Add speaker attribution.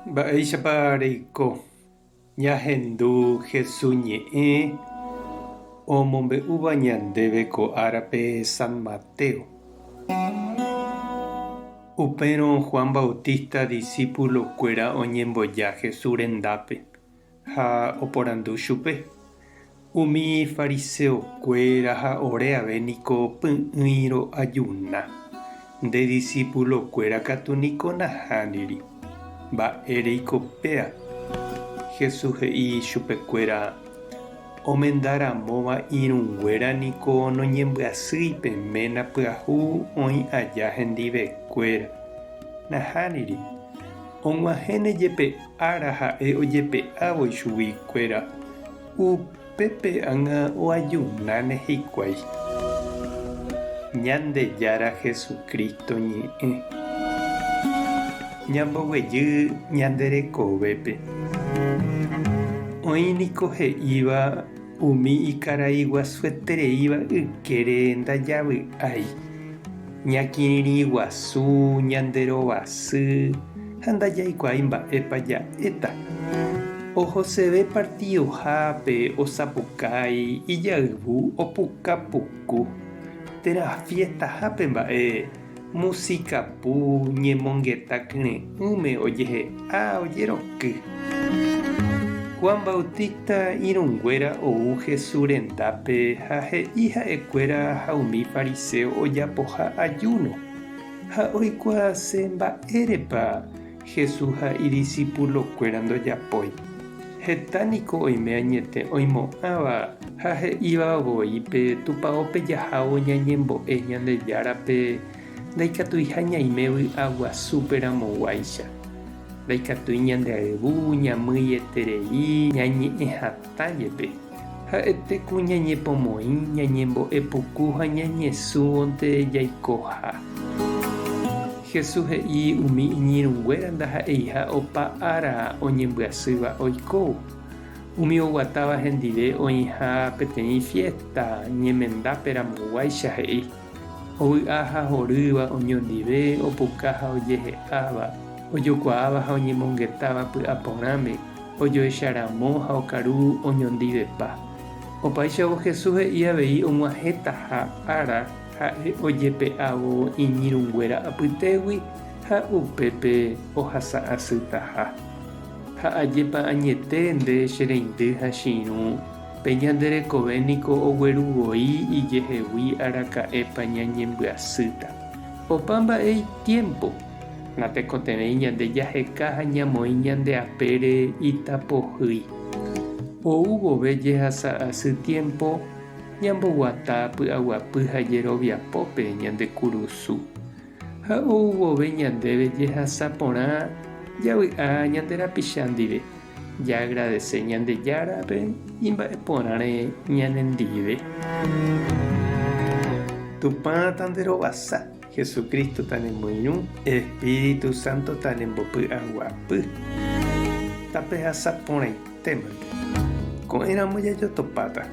Speaker 1: Mba'éichapa reiko ñahendu Jesús ñe'ẽ omombe'úva ñandéve ko árape San Mateo? Upérõ Juan Bautista disípulokuéra oñemboja Jesús rendápe ha oporandu chupe, Umi fariseokuéra ha ore ave niko py'ỹi ro'ajuna, nde disípulokuéra katu niko nahániri. Mba'éreiko péa? Jesús he'i chupekuéra, Omenda ramóva irũnguéra niko noñembyasýi pe ména pyahu oĩ aja hendivekuéra. Nahániri. Og̃uahẽne jepe ára ha'e ojepe'ávo ichuguikuéra, upépe ág̃a oajunáne hikuái. Ñandejára Jesucristo ñe'ẽ. Ñamboguejy ñande rekovépe. Oĩ niko he'íva umi ikarai guasuetereíva ykére ndajavy'ái. Ñakirirĩ guasu, ñande rovasy ha ndajaikuaái mba'épa ja'éta. Ohoseve partidohápe osapukái ijayvu opuka puku, térã fiestahápe mba'e musikapu ñemongeta kyre'ỹme ojehe'a ojeroky. Juan Bautista irũnguéra ou Jesús rendápe ha he'i ha'ekuéra ha umi fariséo ojapoha ajúno, ha oikuaase mba'érepa Jesús ha idisipulokuéra ndojapói. Heta niko oime añete oimo'ãva ha he'íva voi pe tupaópe jahávo ñañembo'e Ñandejárape ndaikatuiha ñaime vy'aguasúpe ramoguáicha. Ndaikatúi ñande ayvu, ñamýieterei, ñañe'ẽ hatã jepe. Ha'ete ku ñañepomoĩ, ñañembo'e puku ha ñañesũvonte jaikoha. Jesús he'i umi iñirũnguéra ndaha'eiha opa ára oñembyasýva oikóvo. Umi oguatáva hendive oĩha peteĩ fiésta ñemendápe ramoguáicha he'i. Ovy'a ha horýva oñondive, opuka ha ojehe'áva, ojokuaáva ha oñemongetáva py'aporãme, ojoecharamo ha okaru oñondivepa. Opáichavo Jesús he'i avei og̃uahẽtaha ára ha'e ojepe'ávo iñirũnguéra apytégui ha upépe ohasa asytaha. Ha ajépa añete nde che reindy ha che irũ, Pe ñande rekove niko ogueru voi ijehegui araka'épa ñañembyasýta. Opa mba'e itiémpo. Natekotevẽi ñande jaheka ha ñamoĩ ñande apére ita pohýi. Ou vove jehasa asy tiémpo, ñamboguata py'aguapy ha jeroviapópe ñande kurusu. Ha ou vove ñandéve jehasa porã javy'a ñande rapicha ndive. Jaagradese Ñandejárape imba'eporãre ñanendive. Tupã tanderovasa, Jesucristo tanemoirũ, Espíritu Santo tanembopy'aguapy. Tapehasa porãitémante. Ko'ẽramo jajotopáta.